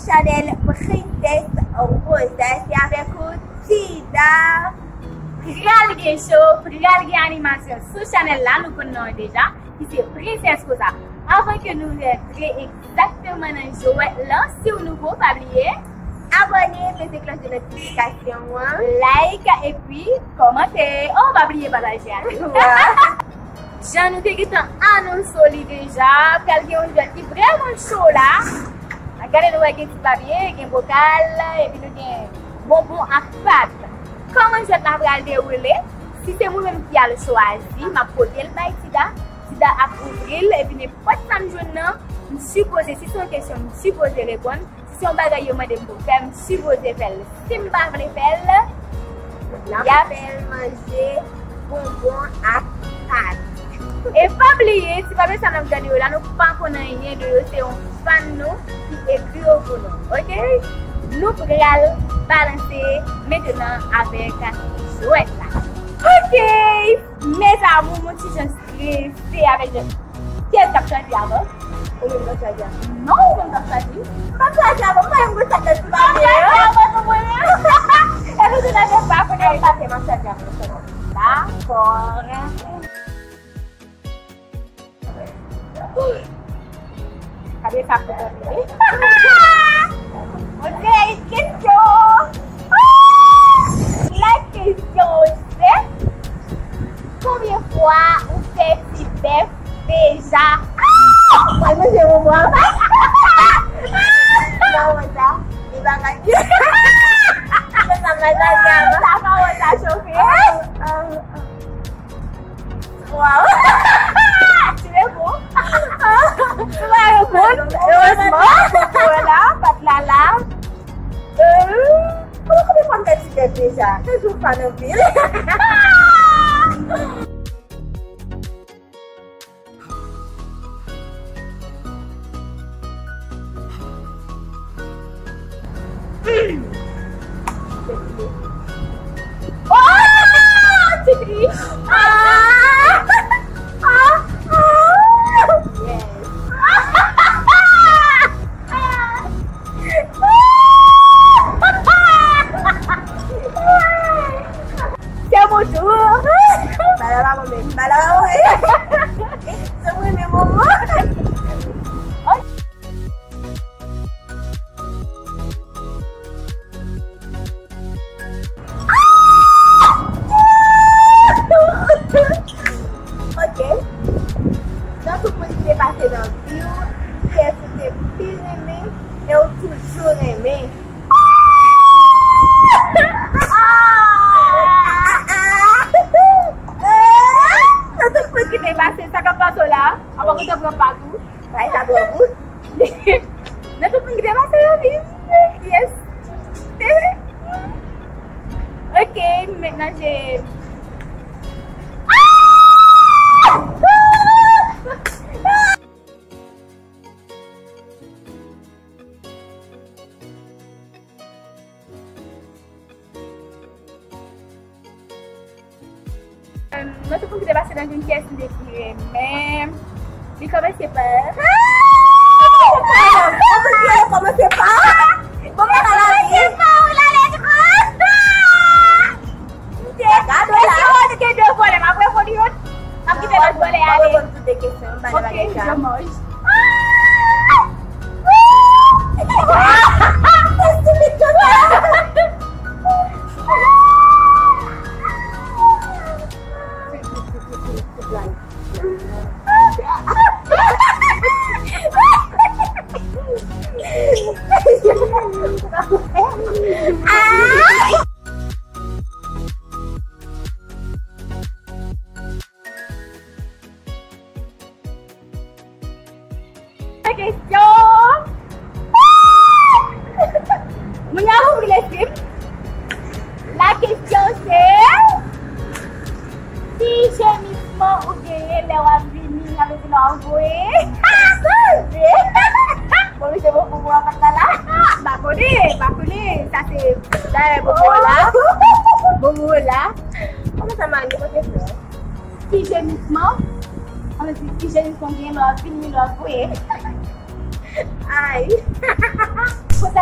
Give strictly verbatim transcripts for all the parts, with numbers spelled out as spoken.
Chanèl Princess Rosa, se avèk ou, Tida. Pral gen show, pral gen animasyon sou chanèl la, nou konn non an deja, ki se Princess Rosa. Anvan ke nou rantre egzakteman nan jwèt lan, si w nouvo, pa bliye abòne, peze klòch de notifikasyon an, like, epi kòmante. Oh, pa bliye pataje a tou. Jan nou te gentan anonse li deja, pral gen yon jwèt ki vrèman cho la. Gade nou wè gen ti papye, gen bokal, epi nou gen bonbon ak pat. Kòman jwèt la pral dewoule? Si se mwen menm ki al chwazi, m ap pote l bay Tida. Tida ap ouvri l, epi nenpòt sa m jwenn nan, m sipoze, si se yon kesyon, m sipoze reponn. Si se yon bagay yo mande m pou fè, m sipoze fè l. Si m pa vle fè l, y ap fè l manje bonbon ak pat. E pa bliye, ti papye sa n ap gade yo la, nou pa konn anyen de yo, se yon fan nou ki ekri yo pou nou, oke? Nou pral balanse mentenan avèk jwèt la. Oke, mes amours, mon ti jan strese avèk jwèt. Kiyès k ap chwazi avan? Ou menm k ap chwazi avan? Non, ou menm k ap chwazi. M p ap chwazi avan, mwen menm mwen chwazi avan, mwen menm. E nou tou lè de pa konnen li pase, m ap chwazi avan, m ap chwazi avan. Dakò. Gade sa pou tande. On dirait une question. La question c'est, konbyen fwa ou fè ti bèf deja? Mwen manje yon bwa. Nan wè sa, li pa ka di. Sa pa wè sa chofe. Waw. Ti reponn. Ti pa reponn. Erezman, wè la, pat la la. Euh, mwen konbyen fwa m fè ti bèf deja? Toujou fan anpil. Oh! Ti tri! Ah! Ah! Ah! Yes! Se bonjou. Bala pa mwen menm. Bala pa mwen. Se mwen menm, momo. Ok. Nan tout moun ki te pase nan vi w, kiyès ou te pi renmen e w toujou renmen? Nan tout moun ki te pase, sa k ap pase w la, apa ou te pran pa tou? Bay sa twò gout. Nan tout moun ki te pase nan vi m, kiyès? Ok, mentnan se Nan tout moun ki te pase nan vi m, kiyès m te pi renmen? Li kòmanse pa. Kòmanse pa. Kòmanse pa. Bon, mwen pa la vi. Gade la. Mwen te gen de vòlè, m ap reponn youn. M ap kite lòt vòlè a ale. Mwen reponn tout de kesyon, m pa nan bagay sa. Ok, domaj. Kesyon. Moun yo ap ouvri lespri m. La kesyon se, ki jenisman ou genyen lè w ap vini, sa vle di lè w ap voye? Bon, misye bon pou mwen, pa la la. Pa konnen, pa konnen. Sa se, dayè, bon pou la. Bon pou la. Kòman sa, Mani? Pote flè. Ki jenisman? An di, ki jenisman gen lè w ap vini, lè w ap voye? Ay. Konsa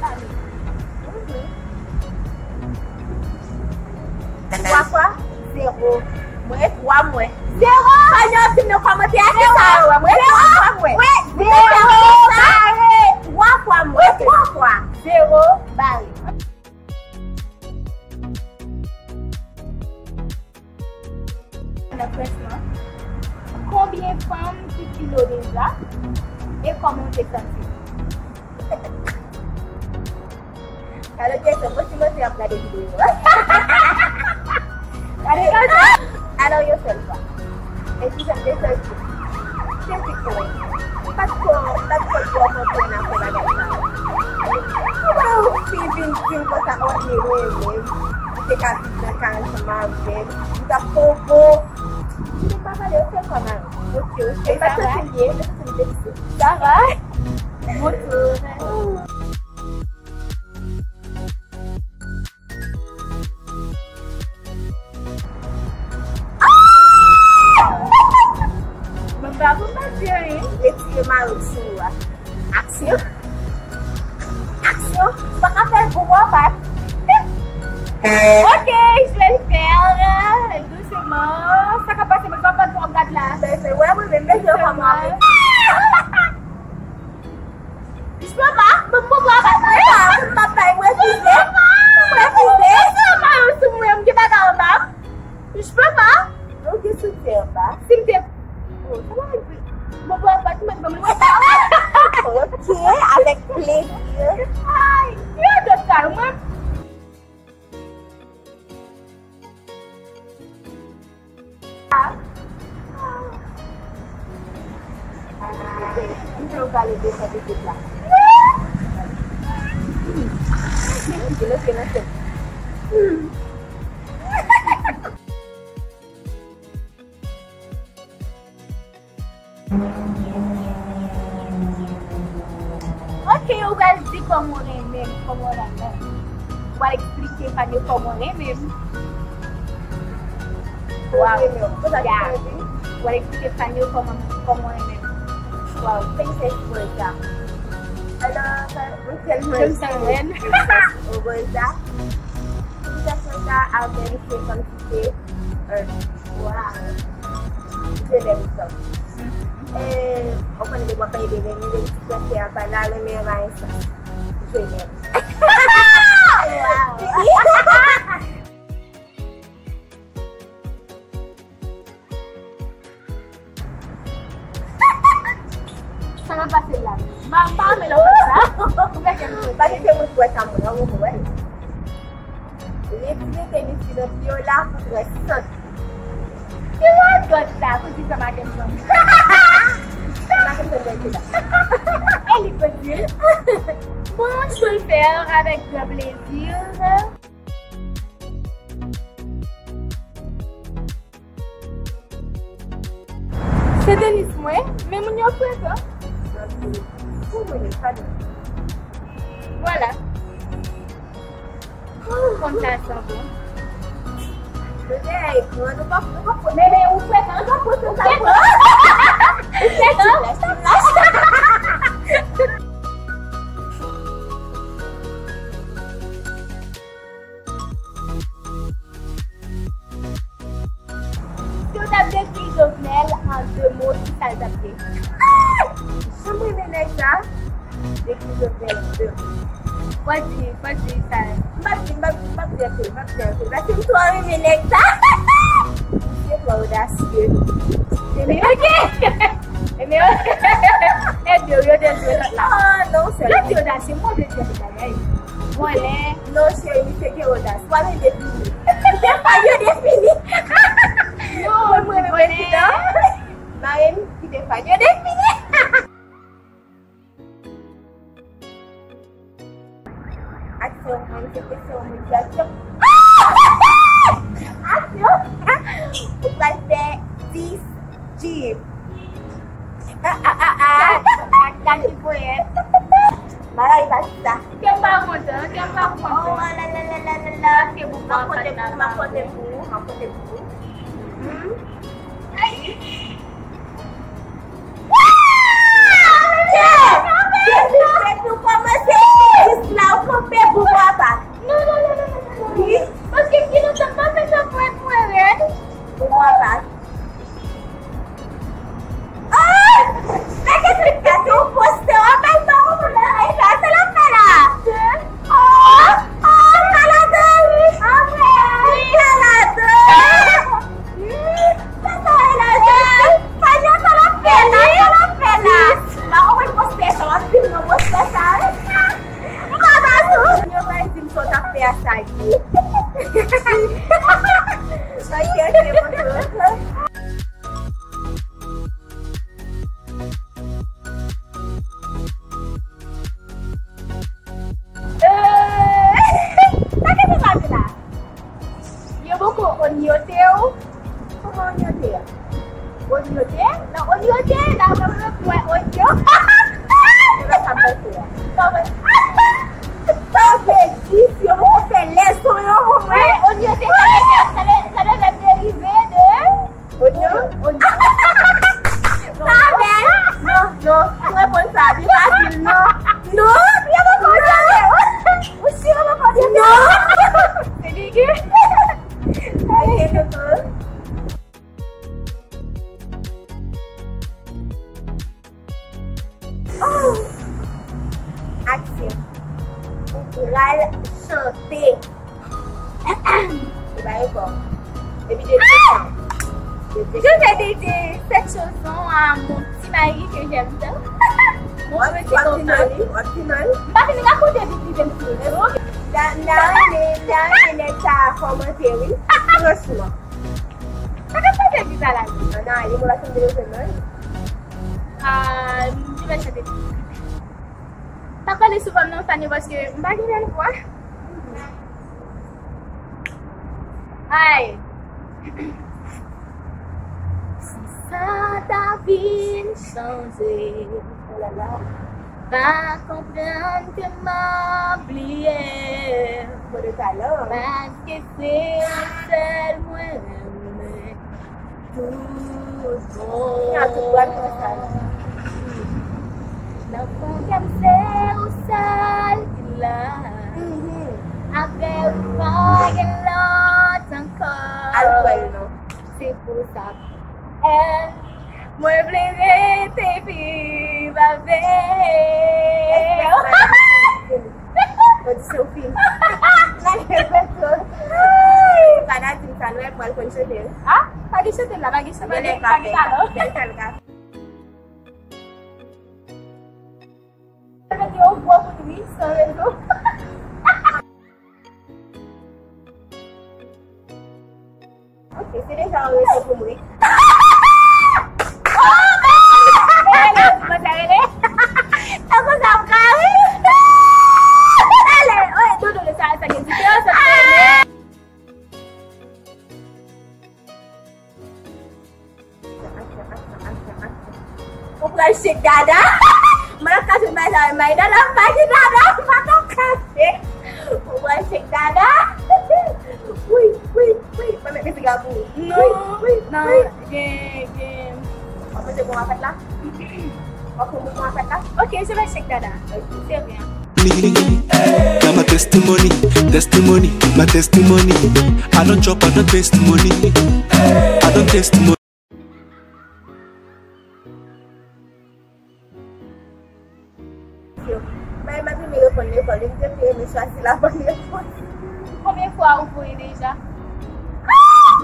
Ba m. Mhm. Twa fwa zewo. Mwen, twa mwen. Zewo! Fanny, di m nan kòmantè a ki sa yo wè. Mwen, twa fwa mwen. Mwen, zewo bare. Twa fwa mwen. Twa fwa. Zewo bare. Nan Frans lan, konbyen fanm ki filo deja e kòman w te santi w? Gade kesyon, bon, Timote ap gade videyo. Gade kesyon. Alò, yon sèl fwa. E ki jan de sèl fwa? Se ti kwen. M pa t ko, m pa t ko twò konprann afè bagay sa yo. Kouman yon fi vin di m konsa, oh, li renmen m, li te ka viv nan kay ansanm avè m, li t ap konprann. M te pa pale yon sèl fwa, mari. Ok, ok, m pa t santi m byen, m te santi m deprese. Sa va? Bonjou. Mwen pa pou mwen di anyen. Retire mayo sou ou a. Aksyon. Aksyon. Ou pa ka fè l pou ou pa. Ok, je vais le faire, euh, doucement. Sa ka pase, mwen pa konn pou w gad la. Bebe, wè mwen menm, bebe, yo pa mwen. Doucement. Jpapa, bon, bon, bon, bon, bon, papa, mwen refize. Mwen refize. Jpapa, sou mwen, m gen bagay anba. Jpapa. Ou gen soutyen anba. Si m te. Oh, sa va vre. Bon, bon, bon, ti mwen, bon, mwen. Ok, avèk plezi. Ay, yo dòt sa, mwen. M te yo pale de sa pitit la. Ki lòt ke nan tèt. Ok, ou pral di kòman w renmen m, kòman w renmen m. Ou pral eksplike Fanny kòman w renmen m. Wow. Yeah. Ou pral eksplike Fanny kòman, kòman w renmen m. Wow, thank you for that. Alò, mwen tèlman Jèm sa, renmen Rosa. Pou sèt sezon sa, avè misye kòmsi se, euh, waw. Je l'aime tant. E, ou konnen depi w ap pale de renmen, de ti frè a pa la, renmen an pa gen sans. Je l'aime. Waw. Sa va pase la. Ma, ma, men lè w fè sa. Ou fè kè m sote. Paske se moun ki wè sa moun an, ou wè. Li di mete li si nan vyola pou trè sant. Ki radòt la, pou di sa madanm zanmi. Madanm zanmi la. E li pou di l. Bonjour, je peux le faire avec grand plaisir. Se Denis mwen, men moun yo frekan. Pou mwen, pa de. Vwala. Ou konn sa san bon. Nou te ekran, nou pa, nou pa. Men, men, ou frekan. Nou pa pote sa. Ou frekan. Ou frekan. Si w t ap dekri Jovenel an de mo, ki sa l t ap ye? Ah! Jan m renmen nèg sa. Dekri Jovenel an de mo. Fò di, fò di sa. M p ap di, m p ap di, m p ap di anpil, m p ap di anpil. Paske m twò renmen nèg sa. Misye twò odasye. Ebyen, ok. Ebyen, ok. Ebyen, yo te jwe lòt la. Ah, non, sèlman. Lè di odasye, mwen vle di anpil bagay. Vòlè. Non, cheri, misye gen odas. Wa men defini. Ou te fè yo defini. Non, mwen, mwen, vòlè. Prezidan. Mari m ki te fè yo defini. Aksyon, mwen, se kesyon, mwen, se aksyon. Aksyon. Ou pral fè dis jib. Ah, ah, ah, ah. Ak, ak ki ponyèt. Bagay pa sa. Kè m pa kontan, kè m pa kontan. Oh, la, la, la, la, la, la. Paske pou mwen, m ap konte pou ou, m ap konte pou ou, m ap konte pou ou. Hmm? Ay. Wow! Depi, depi ou kòmanse, jis la, ou kanpe pou mwen pa. Non, non, non, non, non, non, non. Wi. Paske ki lontan m pa fè sa pou mwen rèd. Pou mwen pa. Ah! Mete tout sa sou poste, w ap bay ban ou pou nan sa, sa l ap fè la. Oh! Oh! Malandren! Anmwey! Malandren! Sa sa w la, Jezi? Sa sa l ap fè la? Sa l ap fè la? Ba ou mwen poste sa, w ap di m nan poste sa. M pa ba sou. Yo va di m sa w t ap fè a sa ye. Ok, ok, bonjou. Euh, sa k ap pase la? Yo poko onyote w? Kòman onyote a? Onyote? Nan onyote, la mwen mwen kwè onyo. Sa k ap pase a? Kòman? Sa vle di si yo poko fè lèson yo pou mwen? Wi, onyote, sa vle, sa vle, sa vle derive de Onyon? Onyon. Sa bèl. Non, non. Ou reponn sa. Li fasil, non. Non. Yo poko tande. Ou si yo poko tande. Non. Se figi. Ok, koko. Oh! Aksyon. Ou pral chante. Ou pa repon. Epi de Je vais dédier cette chanson à mon petit mari que j'aime tant. Mon petit copain. Wap di mal, wap di mal. M pa fini rakonte vit li menm si. Nan, nan, nan, nèg sa kòmante, wi. Franchman. Sa k ap pase vit la, la? Nan, nan, li mwen pa fini de nan. Ah, je vais chanter. Pa pale souvan m nan, Fanny, paske m pa gen bèl vwa. Ay. Si sa ta vin chanje, pa konprann ke m ap bliye. Paske se ou sèl mwen renmen. Tout bon. Nan fon kè m se ou Sèl ki la. Apre ou pa gen lòt ankò. Al kwè l non. Se pou sa. Mwen vle rete viv avè w. Odisyon fini. Nan repeto. Fana di m sa, nou wè pral konn chante. Ah, pa gen chante la, pa gen chante, pa gen talon. Bèl fè l ka. Mete yon gwo kout ri san rezon. Ok, se deja yon rezon pou m ri. Oh, man! Rele, di mwen sa rele. Tankou sa m ka ri. Ale, oye, dodo, sa, sa gen diferans ant rele. Ou pral shake dada. Mwen ap ka jwenn bagay la, may dada, may di dada, pa ka kache. Ou pral shake dada. Wi, wi, wi. Mwen met mizik la pou ou. Non, wi, wi, non, wi. Gen, gen. W ap mete bon afèt la? W ap pran bon afèt la? Ok, je vais shake dada. Ok, c'est bien. Got my testimony, testimony, my testimony. I don't chop, I don't testimony. I don't testimony. Mwen, mwen te renmen reponn lekòl, li te renmen chwazi la bòn repons. Konbyen fwa ou voye deja? Ah!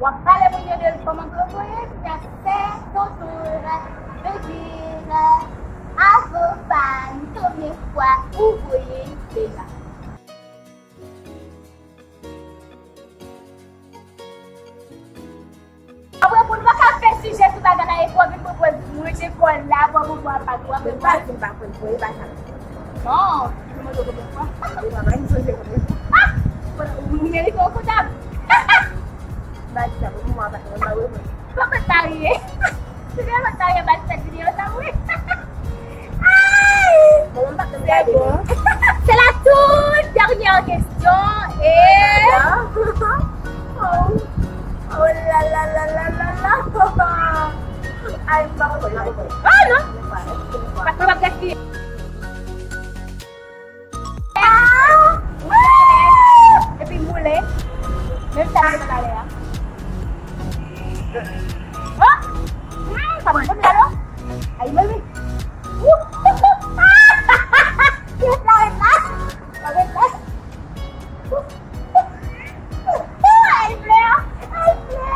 W ap pale moun yo de kòman ke w voye, kounya se ton tour de dire à vos fans konbyen fwa ou voye deja. Apre, pou nou pa ka fè sijè sou bagay la, e pou w vin pran pòz mwen te kòl la, pou w pa di m pa konn voye, pa sa. Non, mwen te konn fwa. Ou pa mande m sonje konbyen fwa. Ah! Ou merite yon kontab. Ba di sa, pou mwen, pa sa, mwen pa wè mwen. Kòman sa ye? Se vrèman sa ye, ba di sa, videyo sa, wi. Ay! Bon, mwen pa konn gade. Se bon. C'est la toute dernière question et... Oh. Oh la la la la la la. Ay, m pa konprann, m pa konprann. Ah, non. Paske m ap gaspiye. Ah! Epi moule. Menm sa m te talè a. Oh! Mm, sa bon, bon, talè. Ay, mami. Ret la, ret la. Ret la. Ay, flè! Ay, flè!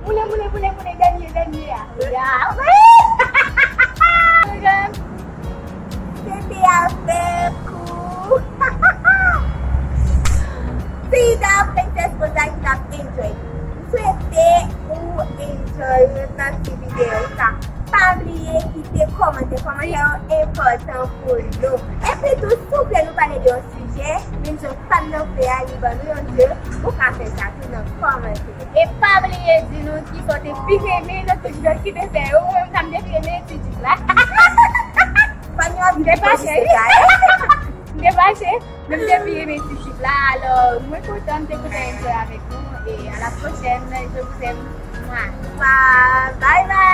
Moule, moule, moule, moule, dènye, dènye a. Ya, wi! Se te avèk ou. Tida, Princess Rosa ki t ap enjoy. M swete ou enjoy nan ti videyo sa. Pa bliye kite kòmantè. Kòmantè yo enpòtan pou nou. Epi tou, souple, nou pale de yon sijè, menm jan fàn nan fè a, li ban nou yon je, ou ka fè sa tou nan kòmantè. E pa bliye di nou kisa w te pi renmen nan tout jan ki te fè yo. Ou menm sa m te pi renmen ti jip la. Fàn yo ap vin poze se sa, eh. M te fache. Men m te pi renmen ti jip la, alò, mwen kontan, m te kontan enjoy avèk nou, e à la prochaine, je vous aime. Mwa. Mwa, bye bye.